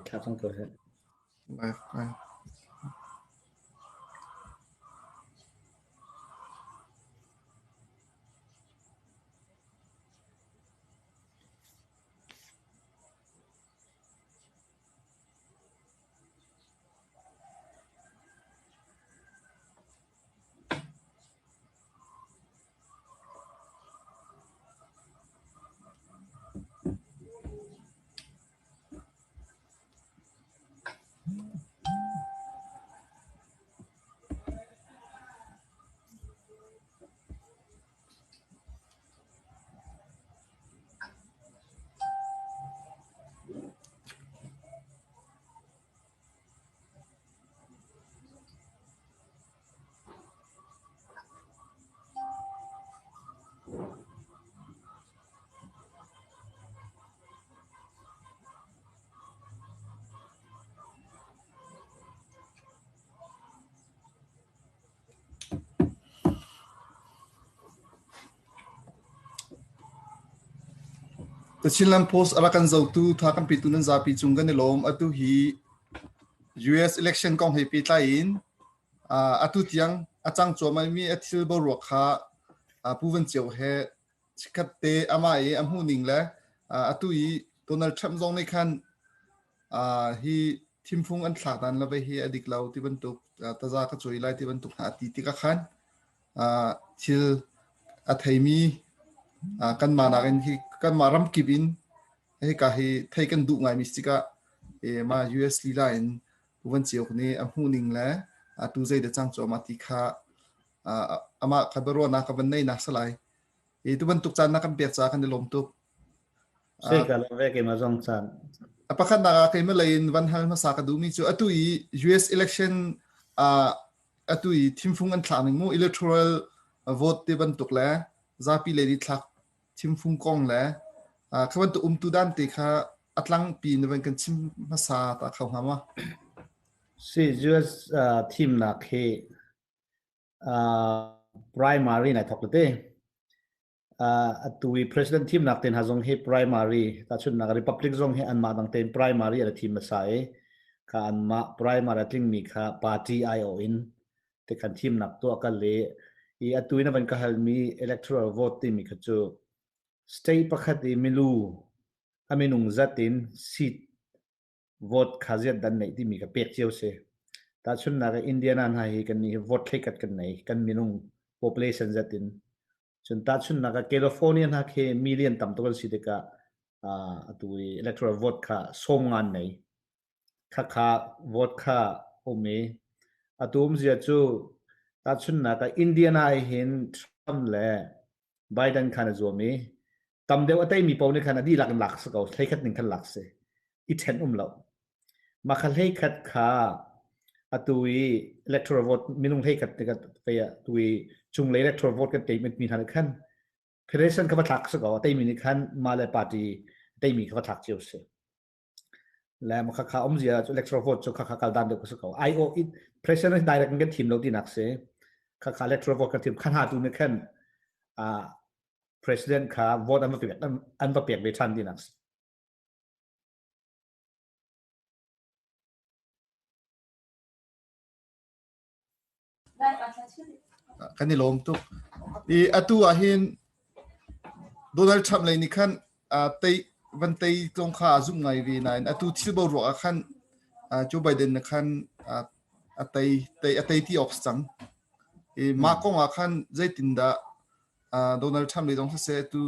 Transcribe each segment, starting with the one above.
Thla cang ko seh. Live live. The Chinland Post a rak kan zotu tha kan petu nan zapi cung kan i lawm. Atu hi US election kong he pehtlai in atu tiang a cang cuahmahmi a thil boruak kha Pu Van Ceu he chikkhat te amah i a hmuhning le atu i Donald Trump zong nih khan hi thimfung an thlak dan le vei hi a dik lo ti bantuk taza ka cuai lai ti bantuk hna a ti tikah khan thil a theimi kanmah nakin hi kanmah ramkip in hika hi thei kan duh ngaimi si tikah mah US lila in Pu Van Ciok nih a hmuhning le atu zei dah cang cuahmah ti kha amah kha biaruahnak ka van neinak si lai. I tu bantuk caan na kan pek caah kan i lawm tuk. Si ka lawm ve keimah zong caan. A pakhatnak ah keimah lei in van hal hmasa ka duhmi cu atu i US election atu i thimfung an thlak ning mu electoral vote te bantuk le zapi lei nih thlak thimfung kong le kha bantuk umtu dan te kha a tlangpi na van kan chim hmasa ta kho hnga ma? Si US thimnak hi primary nai thok te. Atu i president thimnak te hna zong hi primary tahchunhnak Republic zong hi anmah dang tein primary an thim hmasa i kha anmah primary a tlingmi kha party aiawh in te khan thimnak tuah kal i i atu in a van ka halmi electoral vote timi kha cu state pakhat i milu a minung zat in seat vote kha ziat dan neih timi kha pek cio si. Tahchunhnak ah Indiana hna hi kan nih hi vote thleikhat kan nei kan minung population zat in. Cun tahchunhnak ah California hna khi million tam tuk an si tikah atu i electoral vote kha sawm ngan nei. Khakha vote kha um i atu umzia cu tahchunhnak ah Indiana ah hin Trump le Biden khan a zuam i tam deuh a teimi paoh nih khan a dihlak in lak si ko hleikhat ning khan lak si i ṭhen um lo mah kha hleikhat kha atu i electoral vote minung hleikhat tikah tu i cunglei electoral vote kan teimi mi hna nih khan federation kha va thlak si ko a teimi nih khan mah le party teimi kha va thlak cio si Le mah kha umzia cu electoral vote cu khakha kal dan deuh ka si ko. IO it president direct in kan thim lo tinak si. Khakha electoral vote kan thim khan ha tu nih khan uh, president kha vote an va pek an va pek ve than tinak si. Kan i lawm tuk. I atu ah hin Donald Trump lei nih khan tei van tei tlong kha a zumh ngai ve nain atu thil boruak ah khan Joe Biden nih khan a tei tei a tei ti awk si cang. I mah kong ah khan zeitindah Donald Trump lei zong siseh tu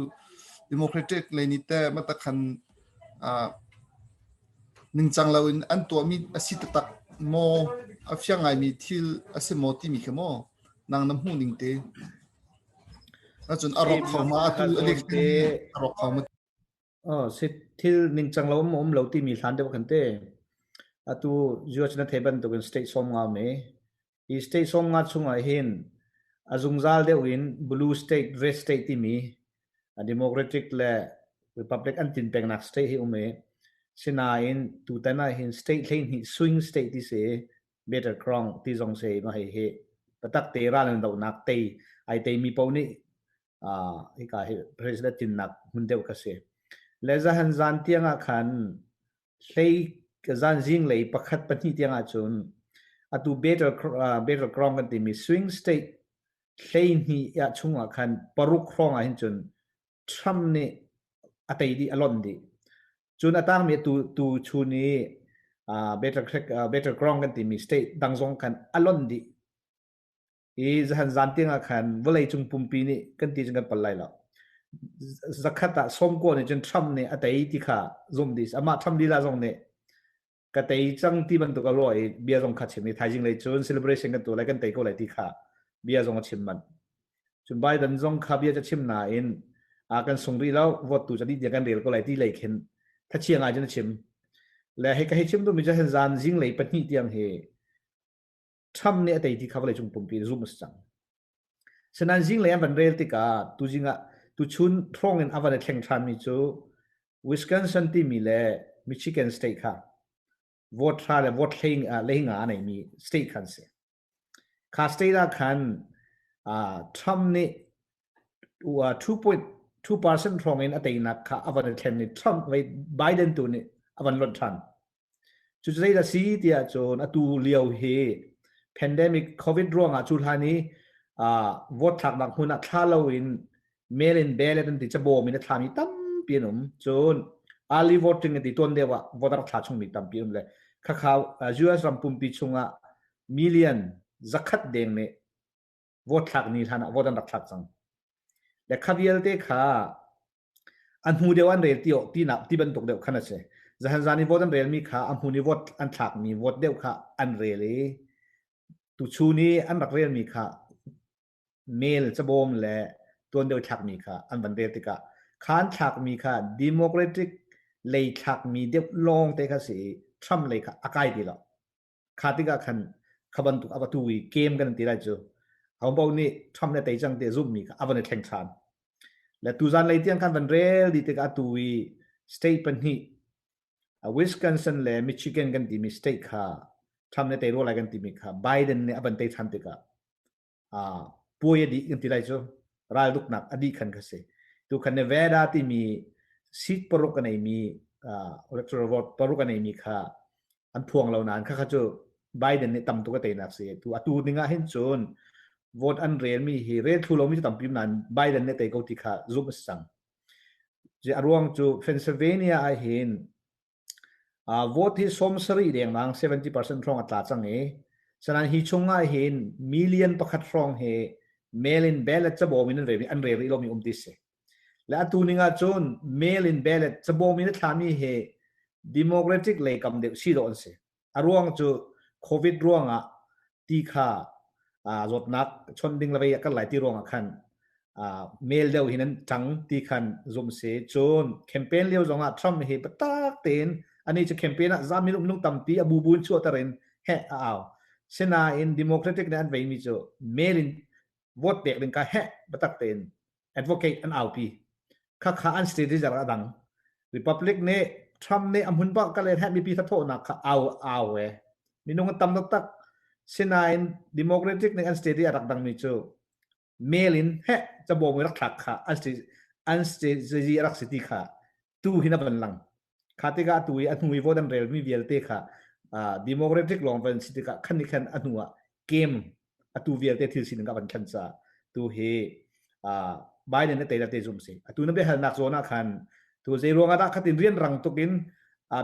Democratic lei nih teh matakhan ningcang loin an tuahmi a si taktak maw a fiang ngaimi thil a si maw timi kha maw nang na hmuh ning te ahcun a rawk kho ma atu a rawk kho ma Oh, si thil ningcang lo um um lo timi hlan deuh khan te. Atu US na thei bantukin state som nga me. Hi state som nga chungah hin a zungzal deuh in blue state, red state timi a Democratic le Republic an tin pengnak state hi um i sinain tutan ah hin state 12 swing state ti si better crown ti zong si ma hei hi patak te ral an dohnak tei ai tei mi po nih hika hi president tinnak hmun deuh ka si. Le zahan zan tiang ah khan hlei Zan zinglei pakhat pahnih tiang ahcun atu battle battleground kan timi swing state 12 ah chungah khan paruk hrawng ah hin cun Trump nih a tei dih a lonh dih. Cun a tangmi tu tu chun i battle battleground kan timi state dang zong khan a lonh dih. I zahan zan tiang ah khan vawleicung pumpi nih kan ti cun kan pal lai lo. Zakhat ah sawmkua nih cun Trump nih a tei ti kha zumh dih. Amah Trump lila zong nih ka tei cang ti bantuk a ruah i bia zong kha chim i thaizing lei cun celebration kan tuah lai kan tei ko lai ti kha bia zong a chim manh. Cun Biden zong kha bia ca chim nain a kan sung rih lo vote tu ca dih tiang kan rel ko lai ti lei khin thachia ngai cun a chim. Le hei ka hei chim duhmi cu hen zan zinglei pahnih tiang hi Trump nih a tei ti kha vawleicung pumpi in zumh a si cang. Sinain zinglei an van rel tikah tuzing ah tuchun hrawng in a van i thleng ṭhanmi cu Wisconsin timi le Michigan state kha vote hra le vote hlei leinga a neimi state khan si. Kha state ah khan uh, Trump nih 2.2% hrawng in a teinak kha a van i thlen i Trump Biden tu nih a van lonh ṭhan. Cucu zeidah a si tiah cun atu lio hi pandemic COVID ruangah cu hlan i uh, vote thlaknak hmun ah thla loin mail in ballot an ti cabawm in a thlami tampi an um. Cun early voting an ti tuan deuh ah vote a rak thla chungmi tampi um le khakha US ram pumpi chungah million zakhat deng nih vote thlak ni hlan ah vote an rak thlak cang. Le kha vialte kha A hnu deuh an rel ti tinak ti bantuk deuh khan a si. Zahan zan i vote an relmi kha a hmun i vote an thlakmi vote deuh kha an rel i tuchun i an rak relmi kha mail cabawm le tuan deuh thlakmi kha an van rel tikah kha an thlakmi kha Democratic lei thlakmi deuh lawng te kha si i Trump lei kha a kai ti lo. Kha tikah khan kha bantuk a va tu i game kan ti lai cu. Ho nih Trump le tei cang ti zummi kha a van i thleng ṭhan. Le tuzan lei tiang khan van rel dih tikah atu i state pahnih Wisconsin le Michigan kan timi state kha Trump nih tei rua lai kan timi kha Biden nih a van tei ṭhan tikah puai a dih kan ti lai cu ralduknak a dih khan kha si. Tu khan Nevada timi seat paruk a neimi electoral vote paruk a neimi kha an phuang lo nain khakha cu Biden nih tam tuk a teinak si. Tu atu ning ah hin cun vote an relmi hi rel thlu lomi cu tampi nain Biden nih tei ko ti kha zumh a si cang. A ruang cu Pennsylvania ah hin vote hi 70 dengmang 70% hrawng a tla cang i sanan hi chung ah hin million pakhat hrawng hi mail in ballot cabawm in an rel an rel rih lomi um ti si. Le atu ning ah cun mail in ballot cabawm in a thlami hi Democratic lei kam deuh si dawh an si. A ruang cu COVID ruangah ti kha zawtnak chawnh ding le vei a kal lai ti ruangah khan mail deuh hin an ṭang ti khan zumh si. Cun campaign lio zongah Trump hi biatak tein ani cu campaign ah zami minung tampi a bubu in chuahter in heh a au. Sinain Democratic nih an veimi cu mail in vote pek ding ka heh biatak tein advocate an aupi. Khakha an strategy a dang. Republic nih Trump nih a hmun bak ka len heh mipi thathawhnak kha au au e. Minung an tam taktak. Sinain Democratic nih an strategy a rak dangmi cu mail in heh cabawm rak thlak kha an strategy a rak si ti kha tu hin a van lang. Kha tikah tu i a hnu i vote an relmi vialte kha Democratic lawng van si tikah khan ni khan a hnu ah game atu vialte thil sining a van thlen caah tu hi Biden na tei la te zum si. Atu na biahalnak zawn ah khan tu zei ruang ah dah khatin rian rang tuk in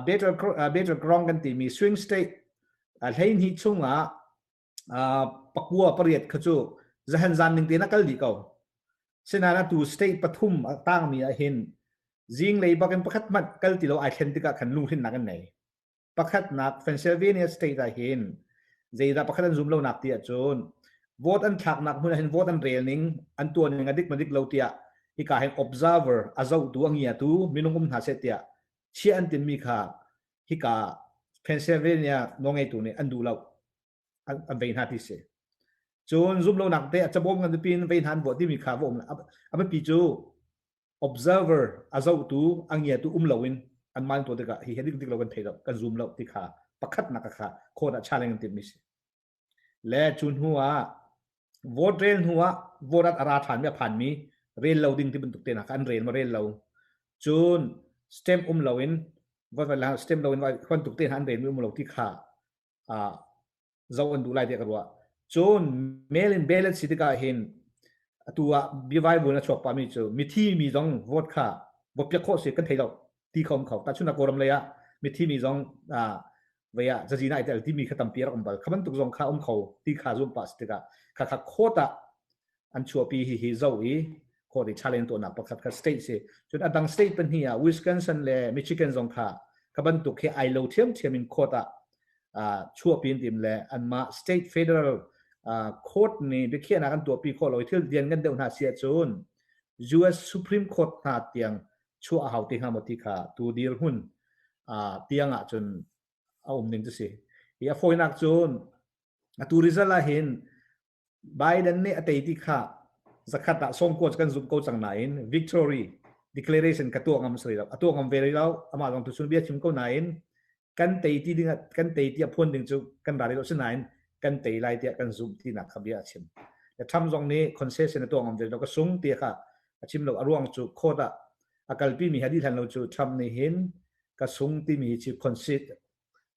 battle battleground kan timi swing state 12 chungah pakua pariat kha cu zahan zan ning tein a kal dih ko. Sinain atu state pathum a tangmi ah hin zinglei bakin pakhat hmanh kal ti lo ai thlen tikah khan lunghrinnak an nei. Pakhatnak Pennsylvania state ah hin zeidah pakhat an zum lonak ti ahcun vote an thlaknak hmun ah hin vote an rel ning an tuan ning a dik ma dik lo tiah hika hin observer a zohtu a ngiatu minung um hna seh tiah chiah an timmi kha hika Pennsylvania nawlngeitu nih an duh lo an vei hna ti si. Cun zumlonak te a cabawm ngan piin vei hna an vuah timi kha va um a biapi cu observer a zohtu a ngiatu um loin an man tuah tikah hi hi dik dik lo kan thei lo kan zum lo ti kha pakhatnak kha court ah challenge an timmi si. Le cu hnu ah vote rel hnu ah vote a ra ṭhan mi a phan mi rel lo ding ti bantuk te hna kha an rel ma rel lo. Cun stamp um loin. Vote va la stamp lo in khuan tuk te hna an rel mi um lo ti kha zo an duh lai tiah ka ruah. Cun mail in ballot si tikah hin atu ah biavai a chuak pahmi cu mithi mi zong vote kha vote piak khawh si kan thei lo ti kho um kho. Tahchunhnak Kawlram lei ah mithi mi zong vei ah cazin ah i tel timi kha tampi a rak um bal. Kha bantuk zong kha um kho ti kha zum pah si tikah kha kha court ah an chuahpi hi hi zo i court i challenge tuahnak pakhat kha state si. Cun a dang state pahnih ah Wisconsin le Michigan zong kha kha bantuk hi ai lo thiamthiam in court ah chuahpi an tim le anmah state federal court nih biakhiahnak an tuahpi khawh lo i thil lian ngan deuh hna si ahcun US Supreme Court hna tiang chuah a hau te hnga maw ti kha tu dirhmun tiang ah cun a um ning cu si. Hi a fawinak cun atu result ah hin Biden nih a tei ti kha zakhat ah sawmkua cu kan zumh ko cang nain victory declaration ka tuah ngam sari lo. A tuah ngam ve rih lo. Amah zong tuchun bia chim ko nain kan tei ti ding kan tei tiah phuan ding cu kan ra rih lo. Sinain kan tei lai tiah kan zumh tinak kha bia a chim. Le Trump zong nih concession a tuah ngam ve lo. Ka sung ti kha a chim lo. A ruang cu court ah a kalpi mi ha dih hlan lo cu Trump nih hin ka sung timi hi cu concede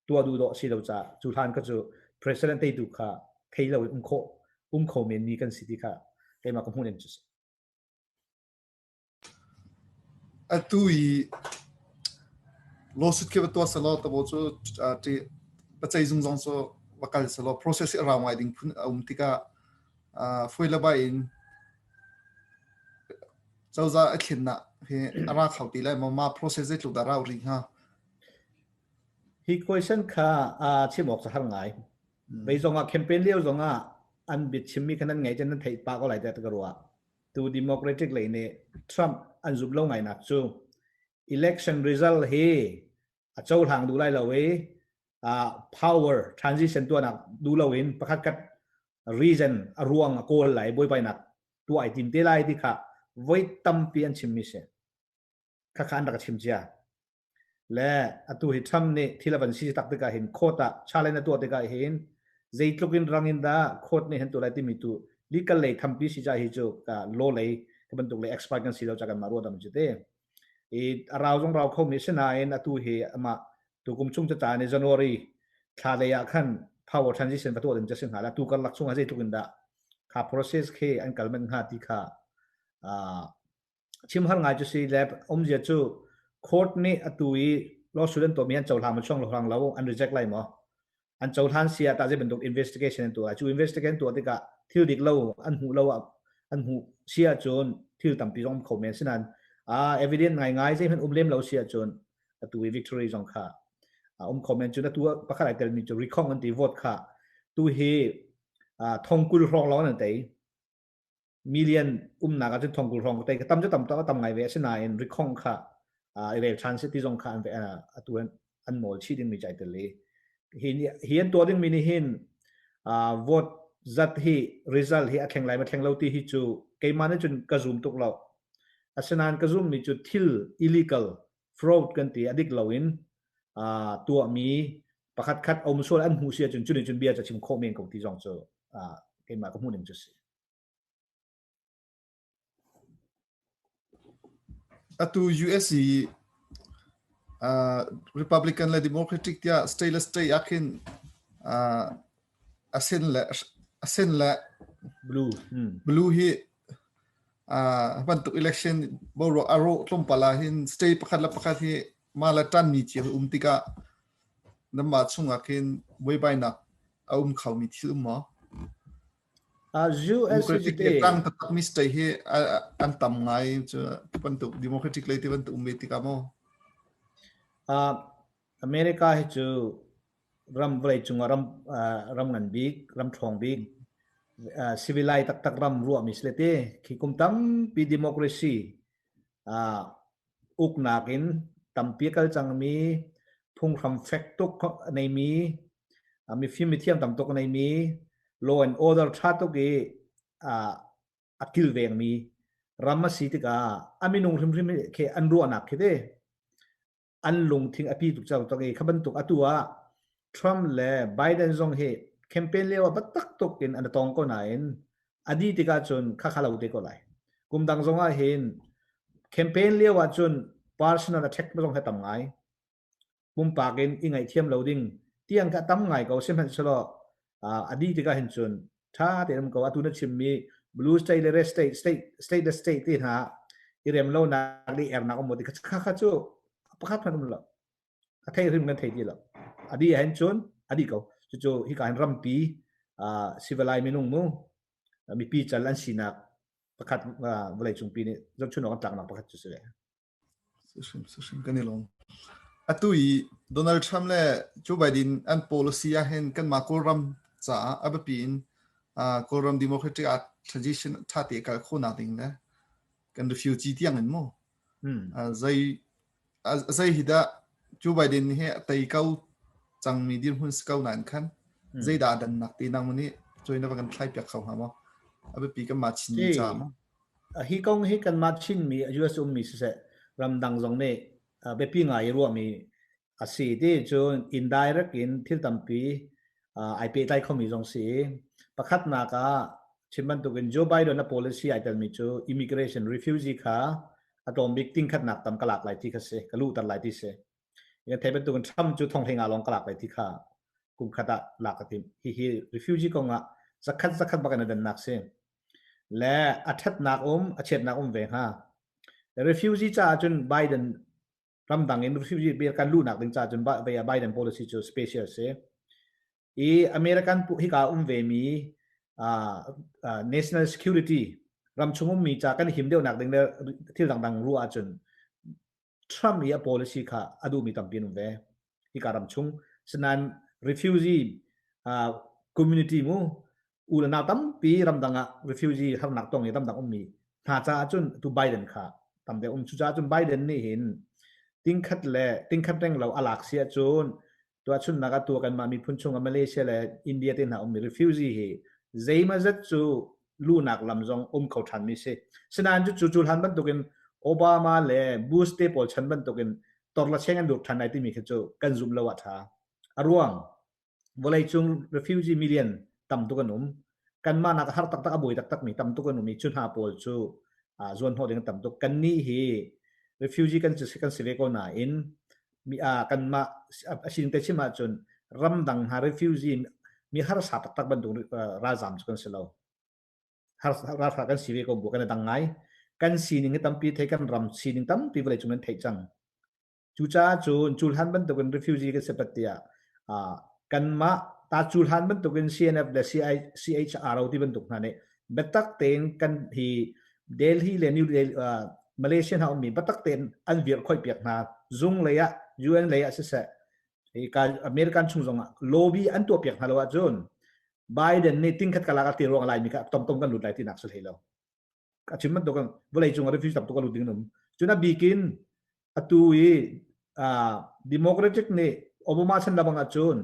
tuah duh dawh si lo caah cu hlan kha cu president teitu kha thei lo in um khawh um kho men mi kan si ti kha keimah ka hmuh ning cu si. Atu i lawsuit khi va tuah selaw tabo cu ti pacei zung zong cu va kal selaw process hi a rau ngai ding phun a um tikah foi le bai in cozah a thlennak hi a ra kho ti lai maw ma process zeitluk dah rau rih hnga? Hi question kha chim awk cu har ngai. Vei zong ah campaign lio zong ah an biachimmi kha nan ngaih cun nan theih pah ko lai tiah ka ruah. Tu Democratic lei nih Trump an zumh lo ngainak cu election result hi a cohlang duh lai lo i power transition tuahnak duh loin pakhat khat reason a ruang a kawl lai buaibainak tuah ai tim te lai ti kha voi tampi an chimmi si. Khakha an rak chim cia. Le atu hi Trump nih thil a van si tak tikah hin court ah challenge a tuah tikah hin zeitluk in rang in dah court nih han tuah lai timi tu legal lei thampi si ca hi cu ka law lei ka bantuk lei expert kan si lo ca kan mah ruat am cu te. I a rau zong rau kho mi sinain atu hi amah tukum chung ca ni January thla lei ah khan power transition va tuah ding ca si hnga la tu karlak chung ah zeitluk in dah kha process khi an kal men hnga ti kha Chim har ngai cu si le umzia cu court nih atu i lawsuit an tuahmi an cohlang maw chuang hlang lo an reject lai maw? An cohlan si ah tah zei bantuk investigation an tuah? Cu investigation tuah tikah thil dik lo an hmuh lo an hmuh si ahcun thil tampi zong um kho men sinain ah evidence ngaingai zeihmanh um lem lo si ahcun atu i victory zong kha um kho men cun atu pakhat ai telmi cu recount an ti vote kha tu hi thongkul hrawng lawng an tei million umnak ahcun thongkul hrawng ka tei ka tam cu tam tam ngai ve asinain rikhong kha i rel ṭhan si ti zong kha an atu an nawl chih dingmi cu ai tel i hi hi an tuah dingmi nih hin vote zat hi result hi a thleng lai ma thleng lo ti hi cu keimah nih cun ka zum tuk lo asinain ka zummi cu thil illegal fraud kan ti a dik loin tuahmi pakhat khat um sual an hmuh si ahcun cu nih cun bia ca chim khawh men ko ti zong cu keimah ka hmuh ning cu si. Atu US i Republican le Democratic tiah state le state ah khin a sen le a sen le blue blue hi bantuk election boruak a rawh tlawmpal ah hin state pakhat le pakhat hi mah le ṭanmi cio um tikah nanmah chungah khin buaibainak a um khomi thil um maw? US Democratic le tang taktakmi state hi an tam ngai cu bantuk Democratic lei ti bantuk um ve tikah maw? America hi cu ram vawlei cungah ram ram ngan bik, ram ṭhawng bik, civilized taktak ram ruahmi si le te khi kum tampi democracy uknak in tampi a kal cangmi phunghram fek tuk a neimi mifim mithiam tam tuk a neimi law and order ṭha tuk i a kilvengmi ram a si tikah a minung hrimhrim khi an ruahnak khi te an lungthin a pi tuk cang tuk i kha bantuk atu ah Trump le Biden zong hi campaign lio ah biatak tuk in an tong ko nain a dih tikah cun kha kha lo te ko lai. Kum dang zong ah hin campaign lio ah cun personal attack zong hi tam ngai. Pumpak in i ngaihthiam lo ding tiang kha tam ngai ko sihmanhsehlaw a dih tikah hin cun ṭha tein um ko. Atu na chimmi blue state le red state, state, state le state te hna i rem lonak le ernak um ti kha kha cu pakhat hmanh um lo. A thei hrim kan thei ti lo. A dih ahhin cun a dih ko. Cucu hika hin rampi civilai minung mu mipi cal an sinak pakhat vawlei cungpi nih zohchun awk an tlaknak pakhat cu si ve. Hrim kan i lawm. Atu i Donald Trump le Joe Biden an policy ah hin kanmah Kawlram caah a biapi in Kawlram Democratic ah transition ṭha te kal khawhnak ding le kan refugee tiang in mu zei zei hi dah Joe Biden hi a tei ko cangmi dirhmun si ko nain khan zeidah a dannak te nang nih coi na va kan thlai piak kho hnga maw? A biapi kanmah Chinmi caah maw? Hi kong hi kanmah Chinmi US ummi siseh ramdang zong nih biapi ngai i ruahmi a si ti cun indirect in thil tampi ai pehtlai khomi zong si. Pakhatnak ah chim bantukin Joe Biden a policy ai telmi cu immigration refugee kha a tlawm bik tingkhatnak tam ka lak lai ti kha si, ka luhter lai ti si. Kan theih bantukin Trump cu thong nga lawng ka lak lai ti kha kum khat ah lak a timh. Hihi refugee kong ah zakhat zakhat bak in a dannak si. Le a ṭhatnak um, a chiatnak um ve hnga. Refugee caah cun Biden ramdang in refugee kan luhnak ding caah cun Biden policy cu special si. I American hika um ve mi national security ramchung ummi ca kan him deuhnak ding le thil dangdang ruah ahcun Trump i a policy kha a duhmi tampi an um ve. Hika ram chung. Sinain refugee community mu u le nau tampi ramdang ah refugee harnak tong i ramdang ummi hna caah cun tu Biden kha tam deuh um. Cucaah cun Biden nih hin tingkhat le tingkhat reng lo a lak si ahcun tuahchunnak ah tua kanmah miphun chung ah Malaysia le India te hna ummi refugee hi zeimazat cu luhnak lam zong um kho ṭhanmi si. Sinain cu cu hlan bantukin Obama le Bush te pawl chan bantukin torla cheng an lut ṭhan lai timi khi cu kan zum lo ah ṭha. A ruang vawleicung refugee million tam tuk an um. Kanmah nak har taktak a buai taktak mi tam tuk an um i cu hna pawl cu zuan hnawh ding tam tuk. Kannih hi refugee kan kan si ve ko nain mi kanmah a sin te chim ahcun ramdang hna refugee mi harsa taktak bantuk ralzam cu kan si lo. Ralhrang kan si ve ko bu kan i dang ngai. Kan sining hi tampi thei kan ram sining tampi vawlei cung nan theih cang. Cucaah cun culhan bantukin refugee kan si pat tiah kanmah ta culhan bantukin CNF le CI, CHRO ti bantuk hna nih biatak tein kan hi Delhi le New Delhi Malaysia hna ummi biatak tein an virh khoi piak hna zung lei ah UN lei ah siseh American chung zong ah lobby an tuah piak hna lo ahcun Biden nih tingkhat kalak a ti ruang lai mi kha tomtom kan lut lai ti nak si hlei lo. A chim bantuk vawlei cung ah refugee tam tuk a lut ding um. Cun a bikin atu i Democratic nih Obama chan labang ahcun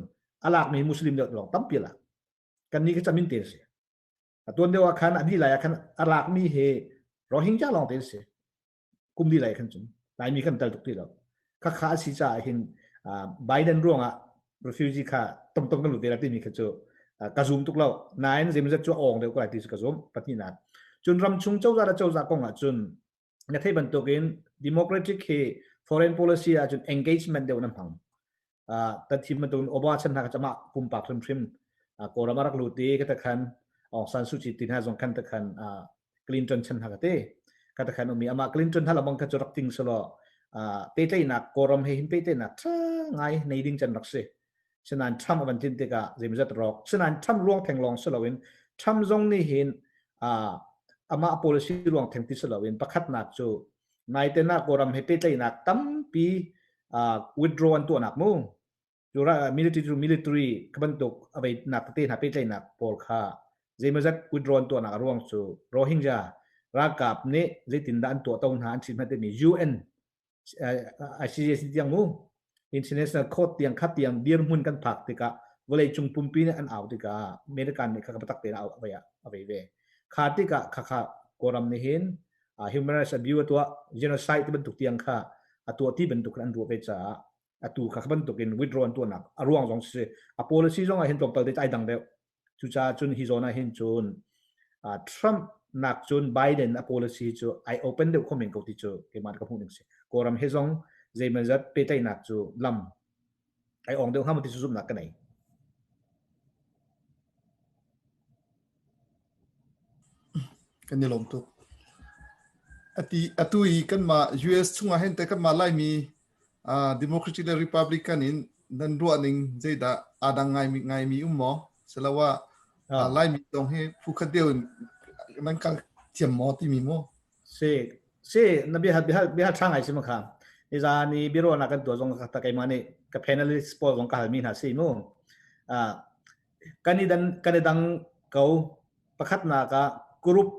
a lakmi Muslim deuh lawng tampi lak. Kan nih khi camin te si. A tuan deuh ah khan a dih lai ah khan a lakmi hi Rohingya lawng te si. Kum dih lai khan cun Laimi kan tel tuk ti lo. Khakha a si caah hin Biden ruangah refugee kha tomtom kan lut ve la timi kha cu ka zum tuk lo. Nain zeimazat cu a awng deuh ko lai ti cu ka zum. Pahnihnak. Cun ramchung cozah le cozah kong ah cun na theih bantukin democratic hi foreign policy ahcun engagement deuh nan hmang. Kan thim bantukin Obama chan hna kha amah pumpak hrimhrim Kawlram a rak lut i ka khan Aung San Suu Kyi ti hna zong khan khan Clinton chan hna ka te ka ta khan umi amah Clinton hna lamang kha cu rak ting selaw pehtlaihnak Kawlram he hin pehtlaihnak ṭha ngai nei ding can rak si. Sinain Trump a van tlin tikah zeimazat rawk. Sinain Trump ruang theng lawng si loin Trump zong nih hin amah policy ruang theng ti si loin pakhatnak cu naite ah Kawlram he pehtlaihnak tampi withdraw an tuahnak mu. Cu military to military ka bantuk a veitnak tete hna pehtlaihnak pawl kha zeimazat withdraw an tuahnak a ruang cu Rohingya ralkap nih zeitindah an tuahto hna an chim hna timi UN ICJC tiang mu international court tiang khat tiang dirhmun kan phak tikah vawleicung pumpi nih an au tikah American nih kha biatak tein a vei a vei ve kha tikah kha kha Kawlram nih hin human rights abuse a tuah genocide ti bantuk tiang kha a tuah ti bantuk an ruah ve caah atu kha bantuk in withdraw an tuahnak a ruang zong si a policy zong ah hin tlawmpal te ai dang deuh Cucaah cun hi zawn ah hin cun Trump nak cun Biden a policy cu ai open deuh kho men ko ti cu keimah ka hmuh ning si. Kawlram he zong zeimazat pehtlaihnak cu lam Ai ong deuh hnga maw ti cu zumhnak ka nei. Kan i lawm tuk. Ati atu i kanmah US chungah hin te kanmah Laimi uh, Democratic le Republican in nan ruah ning zeidah aa dang ngaimi ngaimi um maw? Siloah uh, Laimi zong hi phu khat deuh in nan kal thiam maw timi maw? Si si na bia bia bia tha ngai si ma kha. Nizan i biaruahnak kan tuah zong ka keimah nih ka panelist pawl zong ka halmi hna si mu. Uh, kan i dan kan i dang ko pakhatnak ah group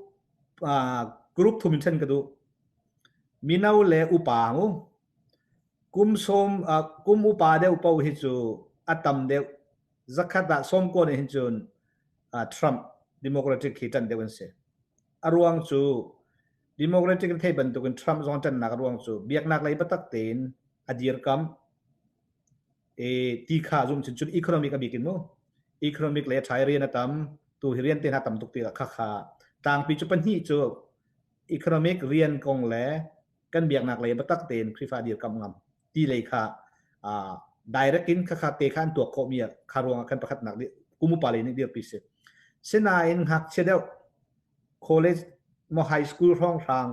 uh, group thum in then ka duh. Mino le upa mu. Kum sawm uh, kum upa deuh paoh hi cu a tam deuh zakhat ah sawm ko nih hin cun uh, Trump Democratic hi ṭan deuh an si. A ruang cu Democratic in thei bantukin Trump zong ṭannak a ruang cu biaknak lei biatak tein a dirkamh e ti kha zum cun cun economic a bik in mu economic le ṭhai rian a tam tu hi rian te hna tam tuk ti kha kha tlangpi cu pahnih cu economic rian kong le kan biaknak lei biatak tein Khrihfa dirkamh ngam ti lei kha uh, direct in kha kha te kha an tuak khawh mi kha ruangah khan pakhatnak kum upa lei nih dirpi si sinain ngakchia deuh college mo high school hrawng hrang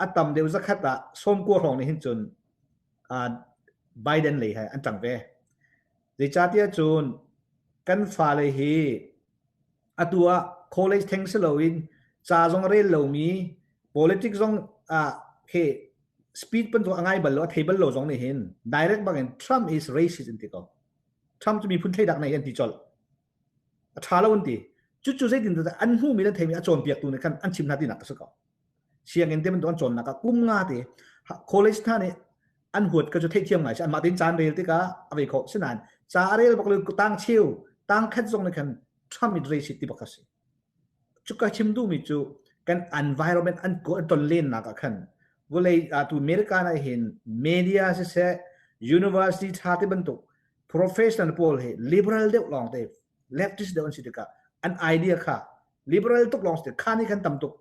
a tam deuh zakhat ah sawmkua hrawng nih hin cun uh, Biden lei he an ṭang ve zeicahtiah cun kan fale hi atu ah college theng si loin ca zong a rel lomi politics zong ah he speed bantuk a ngai bal lo a thei bal lo zong nih hin direct bangin Trump is racist an ti ko Trump cu miphun thleidak nei an ti colh a tha lo an ti cucu zeitin an hmuhmi le theimi a cawnpiaktu nih khan an chim hna tinak a si ko sianginn te bantuk an cawnnak ah kum nga te college hna nih an huat ka cu theihthiam ngai si anmah tein caan rel tikah a vei kho sinain ca a rel bak lo tang cheu tang khat zong nih khan Trump it racist ti bak a si cuka chim duhmi cu kan environment an ton lennak ah khan vulei tu America na hin media siseh university tha te bantuk professional pawl hi liberal deuh lawng te leftist deuh an si tikah an idea kha liberal tuk lawng si kha nih khan tam tuk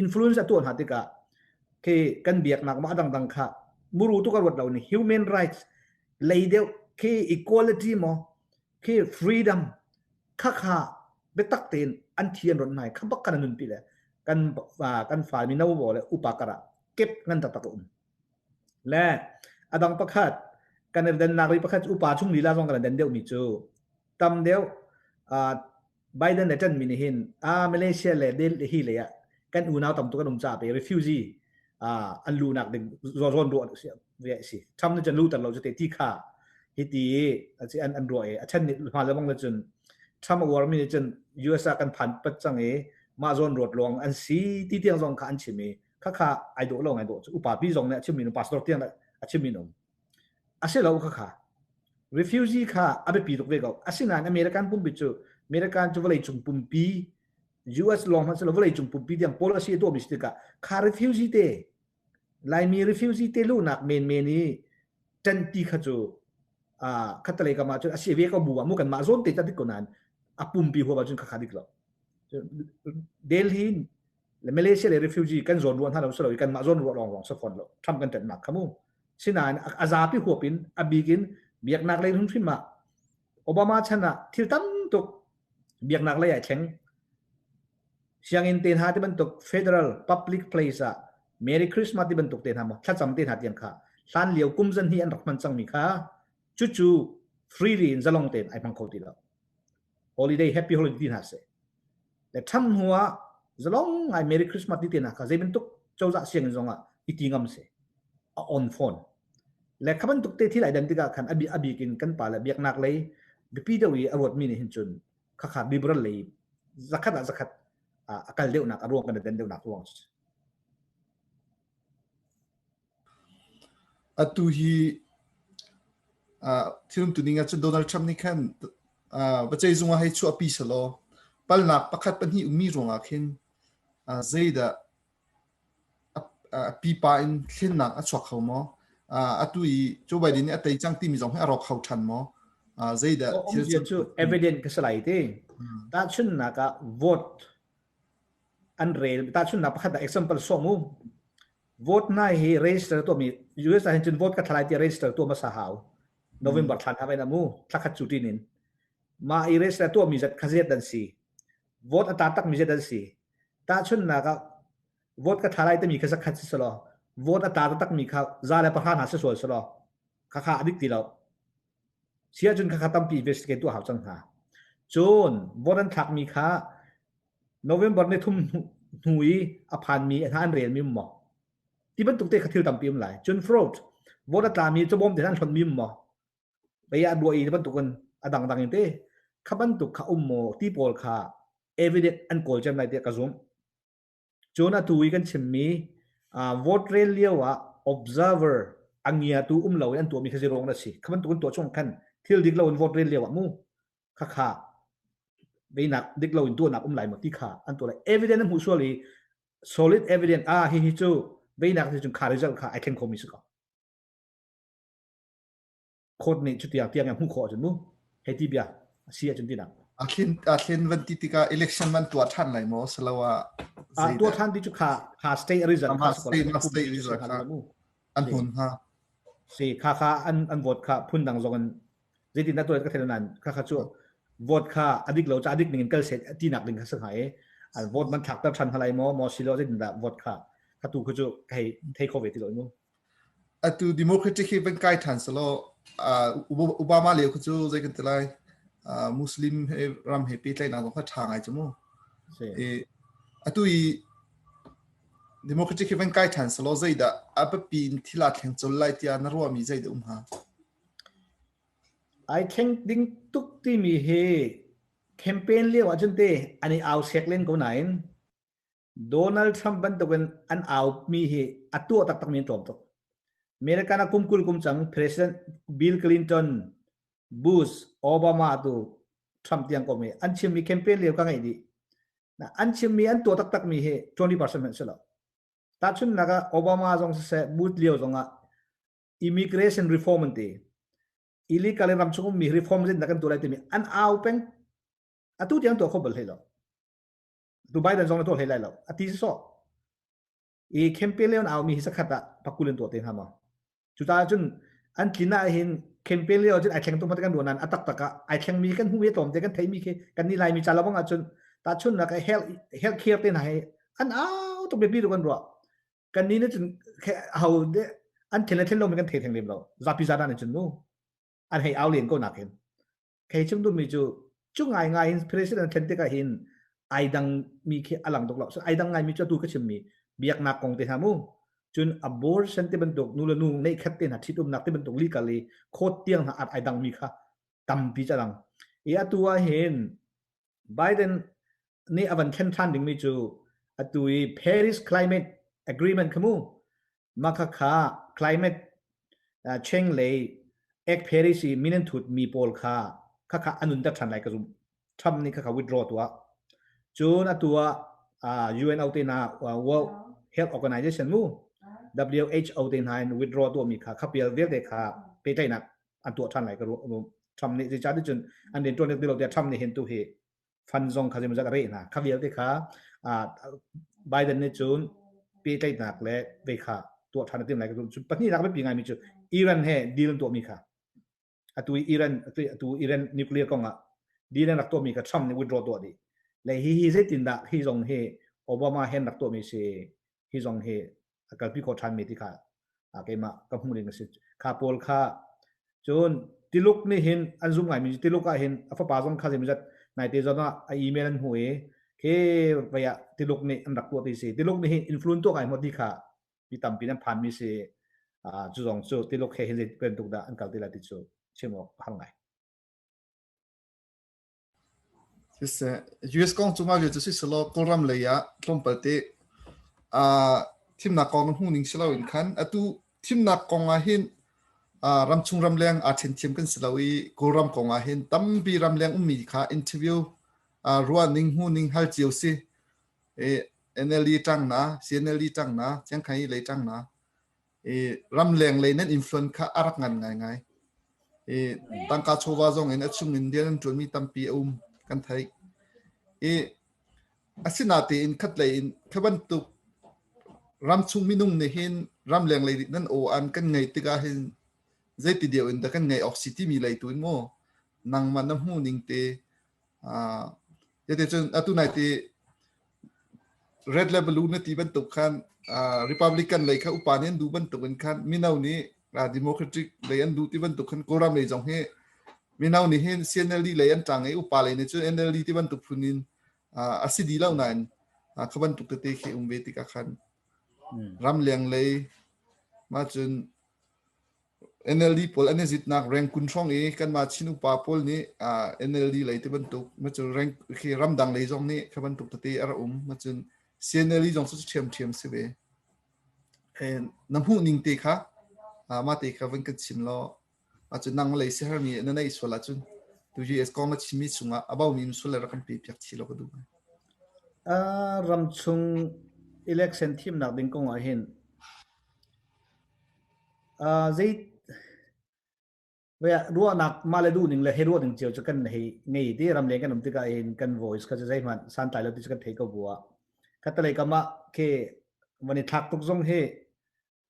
influence a tuah hna tikah khi kan biaknak ma dangdang kha muru tu ka ruat lo ni human rights lei deuh khi equality mo khi freedom kha kha biatak tein an thi an ron nai kha bak kan nun pi le kan kan fa mino bo le upa kara kep ngan tak um le adang pakhat kan den nak ri pakhat upa chung lila zong kan den deuh mi cu tam deuh Biden le ṭanmi nih hin ah Malaysia le Delhi lei ah kan unau tam tuk an um caah pe refugee an luhnak ding zawn ruah a si. Trump nih cun luhter lo cu te ti kha hiti an an ruah i a ṭhen nih hma le bang le cun Trump a uarmi nih cun US ah kan phan pat cang i mah zawn ruat lawng an si ti tiang zong kha an chim i khakha ai dawh lo ngai dawh cu upa pi zong nih a chimmi pastor tiang a chimmi um. A si lo khakha. Refugee kha a biapi tuk ve ko. Asinain American pumpi cu American cu vawleicung pumpi US lawng hmanh si lo vawleicung pumpi tiang policy a tuahmi si tikah kha refugee te Laimi refugee te luhnak menmen i ṭanti kha cu khattelei kam ah cun a si ve ko bu ah mu kanmah zawn te ta dik ko nain a pumpi huap ahcun khakha dik lo. Delhi le Malaysia le refugee kan zawn ruah hna lo si lo i kanmah zawn ruah lawng lawng si fawn lo. Trump kan ṭanhnak kha mu. Sinain a zapi huap in a bik in biaknak lei hrimhrim ah Obama chan ah thil tam tuk biaknak lei ai thleng. Sianginn te hna ti bantuk federal public place ah Merry Christmas ti bantuk te hna maw thlacam te hna tiang kha hlan lio kum zan hi an rak hman cangmi kha cucu freely in zalong tein ai hmang kho ti lo. Holiday happy holiday ti hna seh. Le ṭham hnu ah zalong ngai Merry Christmas ti te hna kha zei bantuk cozah sianginn zong ah i ti ngam si. A on phone. Le kha bantuk te thil ai dan tikah khan a bik in kan pa le biaknak lei biapi deuh i a ruatmi nih hin cun khakha liberal lei zakhat ah zakhat a kal deuhnak a ruang kan i den deuhnak ruang si. Atu hi thil umtuning ahcun Donald Trump nih khan biaceihzung ah hei chuahpi selaw palnak pakhat pahnih ummi ruangah khin zeidah a pipa in thlennak a chuak kho maw? Atu i Joe Biden nih a tei cang timi zong hi a rawk kho ṭhan maw? Zeidah thil cu evident ka si lai ti. Tahchunhnak ah vote an rel tahchunhnak pakhat ah example sawm u vote nai hi register tuahmi US ah hin cun vote ka thla lai ti register tuah hmasa hau. November thla hna ven amu thla khat cu tin in ma i race la tuah mi zat kha zet dan si vote a ta tak mi zet dan si tahchunnak ah vote ka thla lai timi kha zakhat si selaw vote a ta tak mi kha za le pahra hna si sual selaw kha kha a dik ti lo si ahcun kha kha tampi investigate tuah hau cang hna cun vote an thlak mi kha November ni thum hnu i a phan mi hna an rel mi maw ti bantuk te kha thil tampi um lai cun fraud vote a tla mi cawbawm te an hlon mi maw bei a duai i bantukin a dangdang in te kha bantuk kha um maw ti pawl kha evidence an kawl cem lai tiah ka zumh. Cun atu i kan chimmi vote rel lio ah observer a ngiatu um lo in an tuahmi kha zirong a si. Kha bantuk in tuah chung khan thil dik lo in vote rel lio ah mu kha kha beinak dik lo in tuahnak um lai maw ti kha an tuah lai. Evidence an hmuh sual i solid evidence ah hi hi cu beinak ti cun kha result kha ai thleng khomi si ko. Court nih cutiang tiang in hmuh khawh ahcun mu hei ti bia a si ahcun tinak. A thlen a thlen van ti tikah election van tuah ṭhan lai maw siloah Ah tuah ṭhan ti cu kha kha state result kha state state result kha an hmun hnga. Si kha kha an an vote kha phun dang zong in zeitin dah tuah ka thei nan kha kha cu vote kha a dik lo ca a dik ning in kal set tinak ding kha si hnga i an vote man thlak ter ṭhan hna lai maw maw silo zeitin dah vote kha kha tu khu cu hei thei kho ve ti lo mu. Atu Democratic hi van kai ṭhan selaw Obama lio kha cu zei kan ti lai Muslim he ram he pehtlaihnak zong kha ṭha ngai cu mu. I atu i Democratic hi van kai ṭhan selaw zeidah a biapi in thil aa thleng colh lai tiah na ruahmi zeidah um hnga? Ai thleng ding tuk timi hi campaign lio ahcun te an i au sek len ko nain Donald Trump bantukin an aumi hi a tuah taktakmi an tlawm tuk. American ah kum 20 kum cang President Bill Clinton, Bush, Obama tu Trump tiang kom i an chimmi campaign lio ka ngeih dih. An chimmi an tuah taktakmi hi 20% hmanh si lo. Tahchunhnak ah Obama zong siseh Bush lio zong ah immigration reform an ti. Illegal in ramchung ummi reform zin kan tuah lai timi an au peng. Atu tiang tuah kho bal hlei lo. Tu Biden zong na tuah hlei lai lo. A ti sawh. I campaign le an aumi hi sakhat ah pakul in tuah te hnga maw? Cucaah cun an tlin ah hin campaign lio cun ai thleng tuk kan ruah nain a taktak ah ai thlengmi kan hmuh mi tlawmte kan theimi khi kan nih Laimi ca lawng ah cun tahchunhnak health health care te hna hi an au tuk biapi tu kan ruah. Kan nih nih cun ho an thlen le thlen lomi kan thei theng lem lo. Zapi zan ah cun mu an hei au len ko nakin. Kei chim duhmi cu cu ngaingai in president thlen tikah hin ai dang mi khi a lang tuk lo. So ai dang ngaimi cu atu ka chimmi biaknak kong te hna mu. Cun abortion te bantuk nu le nu neih khat te hna ṭhitumnak te bantuk legal i court tiang hna ai dang mi kha tampi ca dang. I atu ah hin Biden nih a van thlen ṭhan dingmi cu atu i Paris Climate Agreement kha mu Mah khakha climate change lei ek Paris i min an thut mi pawl kha khakha an nunter ṭhan lai ka zumh. Trump nih khakha withdraw tuah. Cun atu ah UNO te hna World Health Organization mu WHO te hna in withdraw tuah mi kha khapial vialte kha pehtlaihnak an tuah ṭhan lai ka ruah. Trump nih zeicah cun an rian ṭuan ti lo tiah Trump nih hin tu hi fund zong kha zeimawzat a reh hna. Kha vialte kha Biden nih cun pehtlaihnak le vei kha tuah ṭhan a tim lai ka zumh. Cun pahnihnak biapi ngaimi cu Iran he deal an tuahmi kha atu Iran atu Iran nuclear kong ah deal an rak tuahmi kha Trump nih withdraw tuah dih. Le hi hi zeitindah hi zong hi Obama hen rak tuahmi si hi zong hi a kalpi khawh ṭhanmi ti kha keimah ka hmuh ning a si. Kha pawl kha cun Tiluk nih hin an zum ngaimi cu Tiluk ah hin a fapa zong kha zeimawzat naite zawn ah a email an hmuh i khi vei ah Tiluk nih an rak tuah ti si. Tiluk nih hin influence tuah ngai hmawt ti kha mi tampi an phanmi si. Cu zong cu Tiluk he hin zei bantuk dah an kal ti lai ti cu chim awk a har ngai. Siseh, US kong cu mah vial cu si selaw Kawlram lei ah tlawmpal te thimnak kong na hmuh ning si loin khan atu thimnak kong ah hin ramchung ramleng aa ṭhen thiam kan si lo i Kawlram kong ah hin tampi ramleng ummi kha interview ruah ning hmuh ning hal cio si. NLD ṭang na, CNLD ṭang na, Chiangkhai lei ṭang na. I ramleng lei nan influence kha a rak ngan ngaingai. I tangka chawva zong in a chung in rian an ṭuanmi tampi a um kan theih. I asinatein khatlei in kha bantuk ramchung minung nih hin ramleng lei nan aw an kan ngei tikah hin Zeiti deuh in dah kan ngeih awk si timi lei tu in maw nangmah na hmuh ning te cun atu nai te red le blue na ti bantuk khan Republican lei kha upa nih an duh bantuk in khan mino nih Democratic lei an duh ti bantuk khan Kawlram lei zong hi mino nih hin CNLD lei an ṭang i upa lei nih cun NLD ti bantuk phun in a si dih lo nain kha bantuk tete khi um ve tikah khan ramleng lei mah cun NLD pawl an i zitnak Rangoon hrawng i kanmah Chin upa pawl nih NLD lei ti bantuk macun rank khi ramdang lei zong nih kha bantuk tete a rak um macun CNLD zong cu ṭhiamṭhiam si ve. Na hmuh ning te kha mah te kha van kan chim law acun nang lei siahermi na neih sual ahcun tu US kong na chimmi chungah a baumi sual le rak kan pe piak chih law ka duh. Ramchung election thimnak ding kong ah hin Zei ruahnak mah le duhning le hei ruah ding cio cu kan hei ngei ti ramleng kan um tikah hin kan voice kha cu zeihmanh santlai lo ti cu kan thei ko bu ah khatalei kam ah khi van i thlak tuk zong hi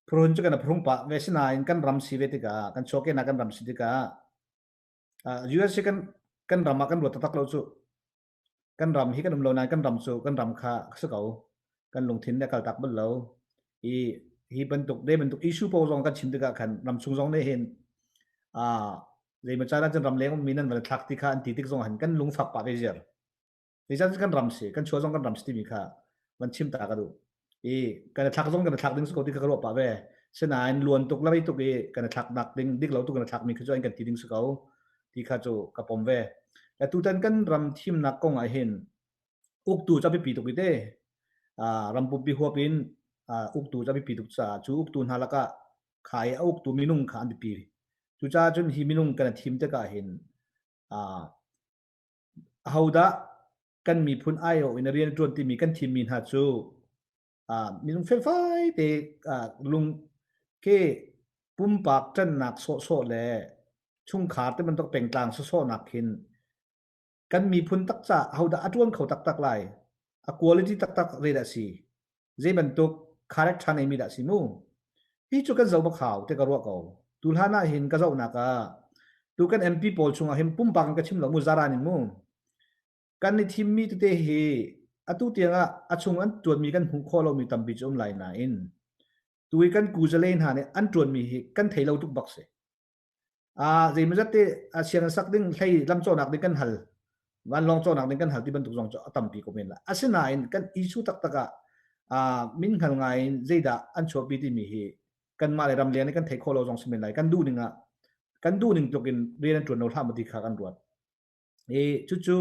phurun cu kan phurung pah ve sinain kan ram si ve tikah kan chuahkehnak kan ram si tikah US hi kan kan ram ah kan ruat taktak lo cu. Kan ram hi kan um lo nain kan ram cu kan ram kha si ko. Kan lungthin nih a kaltak bal lo. I hi bantuk de bantuk issue paoh zong kan chim tikah khan ramchung zong nih hin zeimaw caan ah cun ramleng ummi nan van thlak ti kha an ti tik zong han kan lungfak pah ve ziar. Zeicahtiah kan ram si, kan chuah zong kan ram si timi kha van chim ta ka duh. I kan i thlak zong kan i thlak ding si ko ti kha ka ruah pah ve. Sinain luan tuk le rei tuk i kan i thlak nak ding dik lo tuk kan i thlakmi khi cu an kan ti ding si ko ti kha cu ka pom ve. Le tutan kan ram thimnak kong ah hin uktu cu a biapi tuk i te. Ram pumpi huap in uktu cu a biapi tuk caah cu uktu hna lakah kha i a uktu minung kha an biapi. Cucaah cun hi minung kan i thim tikah hin Ahodah kan miphun aiawh in rian a ṭuan timi kan thimmi hna cu minung felfai te lung ke pumpak ṭannak sawhsawh le chungkhar te bantuk pengtlang sawhsawhnak khin kan miphun tak ca ahodah a ṭuan kho taktak lai a quality taktak zeidah a si zei bantuk character neimi dah si mu hi cu kan zoh bak hau te ka ruah ko tu hlan ah hin ka zohnak ah tu kan MP pawl chungah hin pumpak in ka chim lo mu zaran in mu kan i thimmi tete hi atu tiang ah a chung an tuanmi kan hmuh khawh lomi tampi cu um lai nain tu i kan kuzale hna nih an tuanmi hi kan thei lo tuk bak si Zeimawzat te sianginn sak ding hlei lam cawhnak ding kan hal vanlawng cawhnak ding kan hal ti bantuk zong cu a tampi ko men lai. Asinain kan issue taktak ah min hngal ngai in zeidah an chuahpi timi hi kanmah le ramleng nih kan theih khawh lo zong si men lai. Kan duh ning ah kan duh ning tluk in rian an ṭuan lo hlah maw ti kha kan ruat. I cucu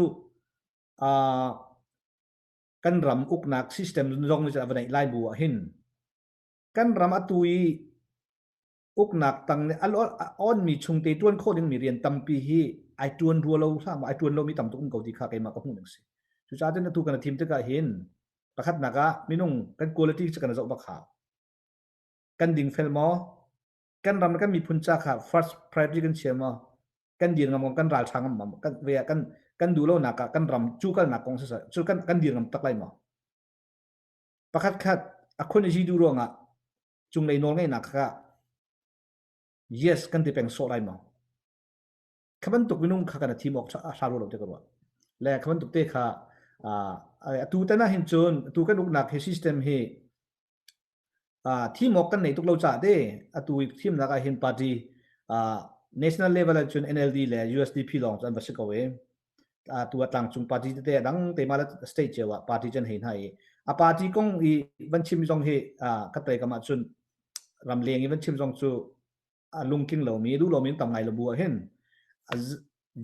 kan ram uknak system zong nih cun a va neih lai bu ah hin kan ram atu i uknak tang nih a onmi chungte ṭuan khawh dingmi rian tampi hi ai ṭuan rua lo hlah maw ai ṭuan lomi tam tuk um ko ti kha keimah ka hmuh ning si. Cucaah cun atu kan i thim tikah hin pakhatnak ah minung kan quality cu kan zoh bak hau. Kan dingfel maw? Kan ram le kan miphun ca kha first priority kan chia maw? Kan dir ngam maw? Kan ralṭha ngam maw? Kan ve ah kan kan duh lonak ah kan ram cu kalnak kong siseh cu kan kan dir ngam tak lai maw? Pakhat khat a khun i duh ruangah cunglei nawlngeihnak kha yes kan ti peng sawh lai maw? Kha bantuk minung kha kan thim awk a hla lo te ka ruah. Le kha bantuk te kha atu tan ah hin cun atu kan uknak hi system hi thim awk kan nei tuk lo ca te atu thimnak ah hin party national level ah cun NLD le USDP lawng cu an va si ko e. Tu a tlangcung party tete a dang te ma state cio ah party cun hei hna i a party kong i van chim zong hi ka tai kam ah cun ramleng i van chim zong cu a lungtling lomi duh lomi tam ngai lo bu ah hin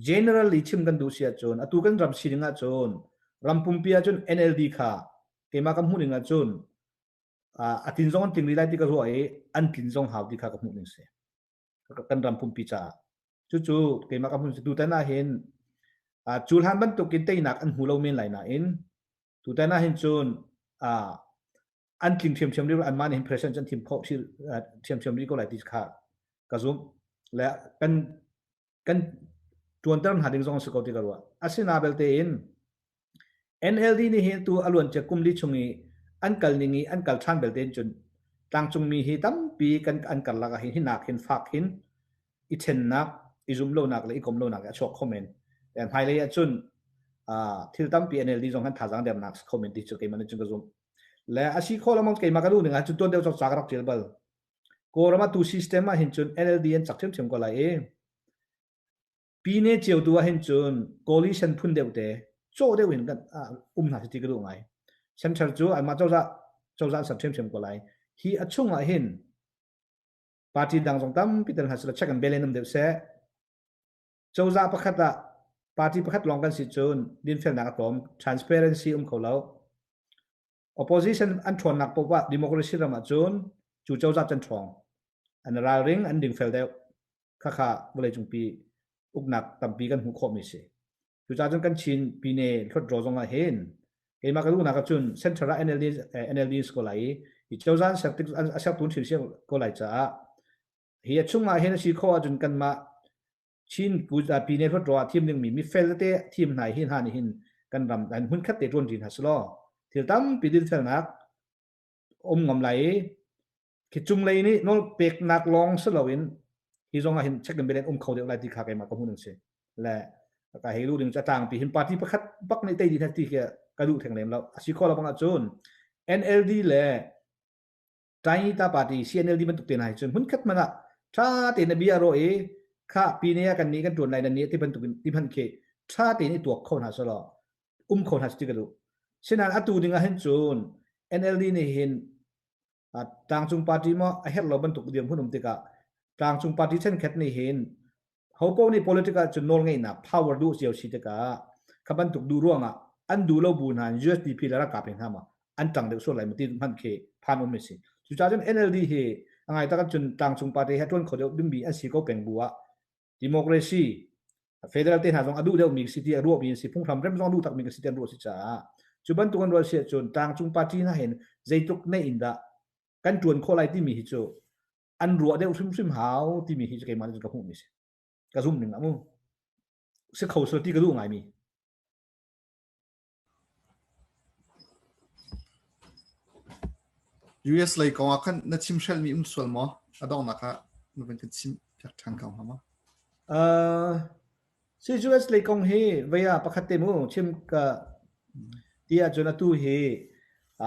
generally chim kan duh si ahcun atu kan ram sining ahcun ram pumpi ahcun NLD kha keimah ka hmuh ning ahcun a tin zong an tling rih lai ti ka ruah i an tlin zong hau ti kha ka hmuh ning si kan ram pumpi caah cucu keimah ka hmun tutan ah hin cu hlan bantukin teinak an hmu lo men lai nain tutan ah hin cun an tling ṭhiamṭhiam rih anmah nih hin president an thim khawh ṭhiamṭhiam rih ko lai ti kha ka zumh le kan kan ṭuanter hna ding zong si ko ti ka ruah asina belte in NLD nih hin tu a luancia kum li chung i an kal ning i an kal ṭhan belte in cun tlangcungmi hi tampi kan an karlak ah hin hinak hin fak hin. i ṭhennak, i zumlonak le i komlonak a chuak kho men. Hmailei ahcun thil tampi NLD zong han thazaang dernak si kho men ti cu keimah nih cun ka zumh. Le a si khawh lengmang keimah ka duh ning ahcun tuan deuh cawk ca ka rak ṭial bal. Kawlram ah tu system ah hin cun NLD an cak ṭhiamṭhiam ko lai i Pine cio tu ah hin cun coalition phun deuh te cawh deuh in kan um hna ti ka duh ngai. Center cu anmah cozah cozah an ser ṭhiamṭhiam ko lai. Hi a chung ah hin party dang zong tampi tel hna sila check and balance um deuh seh. Cozah pakhat ah party pakhat lawng kan si cun dinfelnak a tlawm, transparency um kho lo. Opposition an ṭhawnnak paoh ah democracy ram ah cun cu cozah can ṭhawng. An ralring, an dingfel deuh. Khakha vawleicungpi uknak tampi kan hmuh khawhmi si. Cucaah cun kan Chin pine hlawtdraw zong ah hin keimah ka duhnak ahcun center ah NLD NLD ko lai i hi cozah an ser tik a sertu an thil ko lai caah hi a chung ah hin a si khawh ahcun kanmah Chin pine hlawtdraw ah thim dingmi mifel tete thim hna hi hna nih hin kan ram an hmunkhat te ṭuan ṭi hna selaw thil tampi dinfelnak um ngam lai i Khi cunglei nih nawl peknak lawng si loin hi zong ah hin check and balance um kho deuh lai ti kha keimah ka hmuh ning si. Le ka hei lu ding cu a tlangpi hin party pakhat bak nih tei dih ti khi ka duh theng lem lo. A si khawh lo bang ahcun NLD le Taita party CNLD bantuk te hna hi cun hmunkhat hmanh ah ṭha tein a bia rawh i kha pine ah kan nih kan ṭuan lai nan nih ti bantuk in ti hmanh khi ṭha tein i tuak kho hna selaw um kho hna si ti ka duh. Sinain atu ding ah hin cun NLD nih hin tlangcung party maw a herh lo bantuk dirhmun um tikah tlangcung party chenkhat nih hin hopo nih politics ah cun nawlngeihnak power duh cio si tikah kha bantuk duh ruangah an duh lo bu hna USDP le ralkap he hna ma an ṭang deuh sual lai ma ti hmanh khi phan um si. Cucaah cun NLD hi a ngai tak cun tlangcung party he ṭuan kho deuh dingmi an si ko peng bu ah democracy federal te hna zong a duh deuhmi si ti a ruahmi an si phunghram rem zong a duh takmi si ti an ruah si caah cu bantuk an ruah si ahcun tlangcung party hna hin zeitluk neih in dah kan ṭuan khawh lai timi hi cu an ruah deuh hrimhrim hau timi hi cu keimah nih ka hmuhmi si ka zum ning ah mu si kho sel ti ka duh ngaimi. US lei kong ah khan na chimhrelmi um sual maw? A donghnak ah na van kan chim piak ṭhan ko hnga maw? Uh, si US lei kong hi vei ah pakhat te mu chim ka ti ahcun atu hi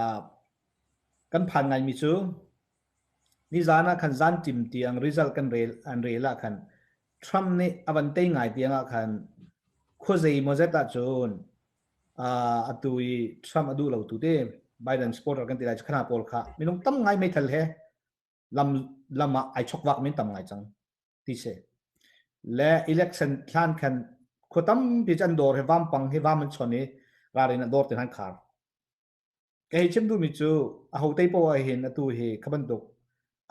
uh, kan phan ngaimi cu nizan ah khan zan tim tiang result kan rel an rel ah khan Trump nih a van tei ngai tiang ah khan khuazei maw zet ahcun atu i Trump a duh lo tu te Biden supporter kan ti lai khana pawl kha minung tam ngai meithal he lam lam ah ai chokvak min tam ngai cang ti se le election thlan khan khua tampi cu an dawr he vampang he vam an chon i ralrin an dawr te han khar. Ka hei chim duhmi cu aho te poah hin atu hi kha bantuk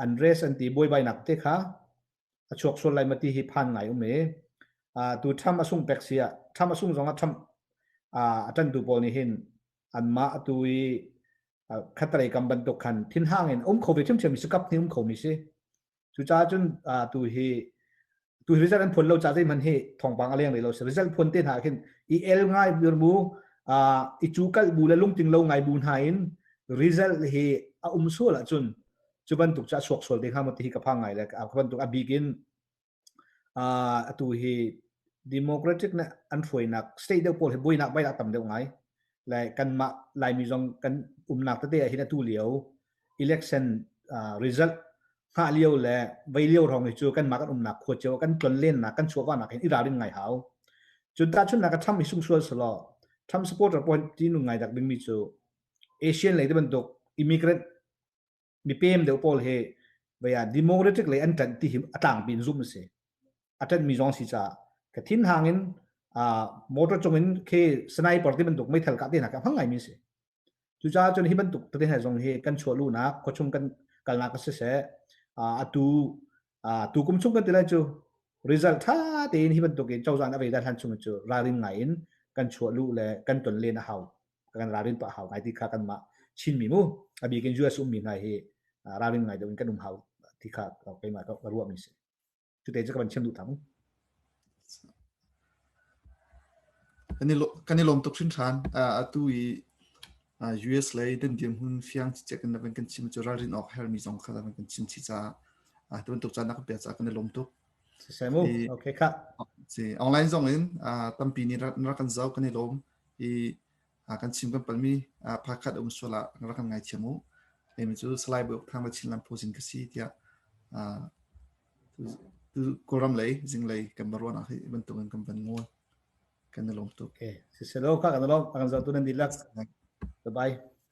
an race an ti buaibainak te kha a chuak sual lai ma ti hi phan ngai um i tu Trump a sung pek si ah Trump a sung zong ah Trump a ṭantu pawl nih hin anmah atu i khatalei kam bantuk khan thinhang in um kho ve ṭhiamṭhiam mi si kap hnih um kho mi si. Cucaah cun tu hi tu hi result an phuan lo ca zeihmanh hi thawngpang a leng rih lo si. Result phuan te hna khin i el ngai bu i cu kalh bu le lungting lo ngai bu hna in result hi a um sual ahcun cu bantuk cu a chuak sual te hnga maw ti hi ka phang ngai le ka bantuk a bik in atu hi Democratic nih an hruainak state deuh pawl hi buainak bai tam deuh ngai. Le kanmah Laimi zong kan umnak tete ah hin atu lio election result hngah lio le vei lio hrawng hi cu kanmah kan umnak khua cio kan tlonlennak kan chuahvahnak hin i ralrin ngai hau. Cun tahchunhnak ah Trump hi sung sual selaw Trump supporter pawl ti nu ngai dak dingmi cu Asian lei te bantuk immigrant mipem deuh pawl hi vei ah democratic lei an ṭanh ti hi a tlangpi in zumh a si. A ṭanhmi zong si caah ka thinhang in motor cung in khi sniper ti bantuk meithal kah te hna kha hmang ngaimi a si. Cucaah cun hi bantuk tete hna zong hi kan chuah luhnak khuachung kan kalnak a siseh atu tu kum chung kan ti lai cu result ṭha tein hi bantuk in cozah nih a vei dan hlan chung cu ralrin ngai in kan chuah luh le kan ton len a hau kan ralrin pah hau ngai ti kha kanmah Chinmi mu a bik in US ummi hna hi ralrin ngai deuh in kan um hau ti kha keimah ka ruahmi si. Cute cu ka van chim duh ta mu. Kan i lawm tuk hringhran. Atu i US lei dan dirhmun fiang cicek in na van kan chim cu ralrin awk hermi zong kha na van kan chim chih caah tu bantuk caan na kan pek caah kan i lawm tuk. Siseh mu. Okay kha. Si online zong in tampi nih rak kan zoh kan i lawm i kan chim kan palmi phakhat um sual ah rak kan ngaithiam u. Emi cu Salai Bawi Uk Thang le Chinland Post in ka si tiah tu Kawlram lei zinglei kan baruahnak hi bantukin kan van ngol. Kan i lawm tuk. Okay. Siseh lo kha kan lawm. Kan zoh tu nan dihlak. Bye bye.